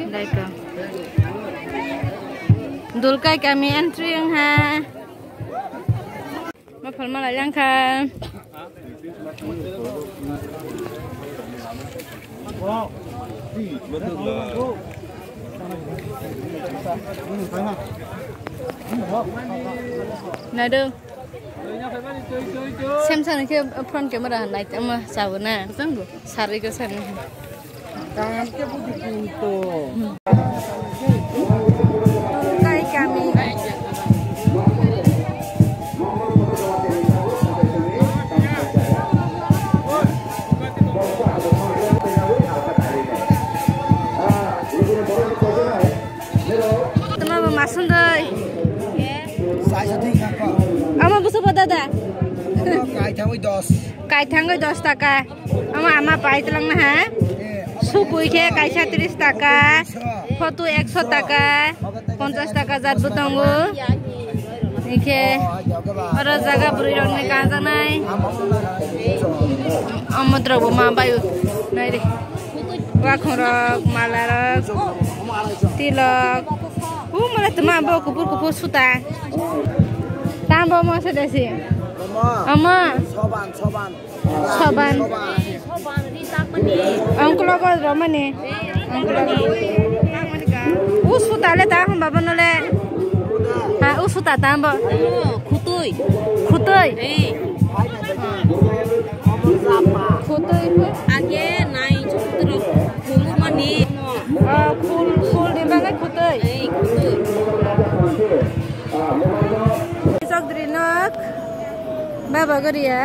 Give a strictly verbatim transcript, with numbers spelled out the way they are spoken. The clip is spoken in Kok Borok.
Daika. Dulkai kami entry wngha. Ma phalma lai langkha. Nado. Samsung ni khe front camera nai tamo chabo na. Sarwi ko sani. Kam ke budi pinto. Kai kami. Tama bo masundoi. Saisa thik na ko. Ama busu bo dada. Kai thangwi dos. Kai thangwi dos taka. Ama ama pai tlang na ha. Sukui khe kaisa tris taka. Photo ekso taka. Ponchas taka jat bo tongo. Ikhe oro jaga bwrwi rok ni kajaknai. Amotro bo ma bai nai re. Wakhorok, malarok, tilok. U mala tuma bo kupur kupur suta. Tambo mo se desi. Ama. Soban, soban. Soban. Ongklo ko romani. U suta le ta hum baba no le. Ha, u suta tambo. Khutui. Khutui. Eh. Khutui. Age nai chukutro. Khumur mani. Ah, khul, khul di mana khutui. Eh, khutui. Sok dri nok. Baba gori ya.